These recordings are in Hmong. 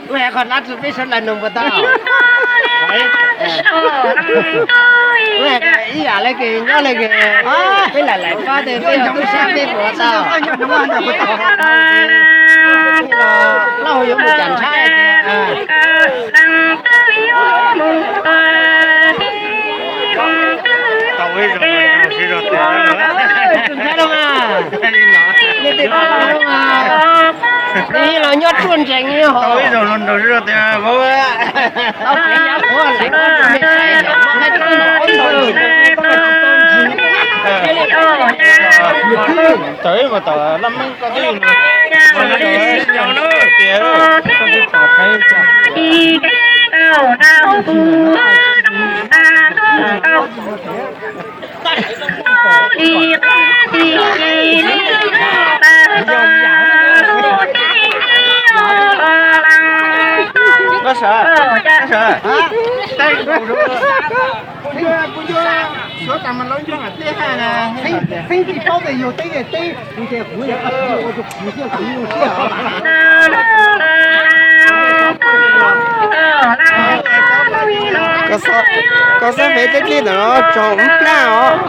Ua qhov nab tsi peb sawv daws nug puas tau? Ua ib yam le kws nyob le kws peb lam laim pab tes peb yog tub sab peb puas tau? Lauj yuav mus cas ntshai tias tus ntshai lauj, nej tej pab lauj, nej los nyob ruaj nrees li hos. Tawm ib puas tom laj meeb koj twb tias Koj sawv, koj sawv, teb kuv, kuv suav tas mas lawv nco hais teb hais na, xeeb tsis paub tias yog teb teb. Koj xob fev teb dlib ntawm no tsaug ub plab os.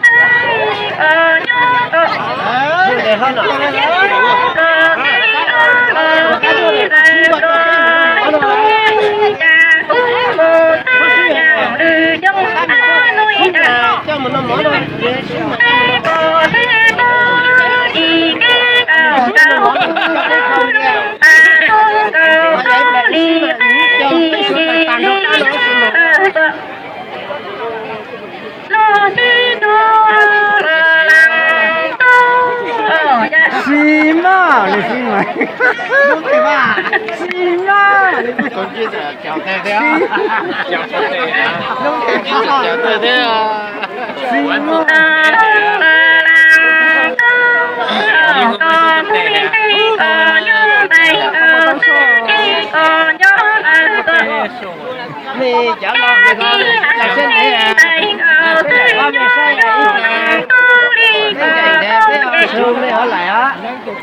Xi maj, xi maj, xi maj. Nej cov laus, laus sab ntev, peb lam pab nej saib ib pliag, peb ncaim ntawd peb ua su nej hov laim os.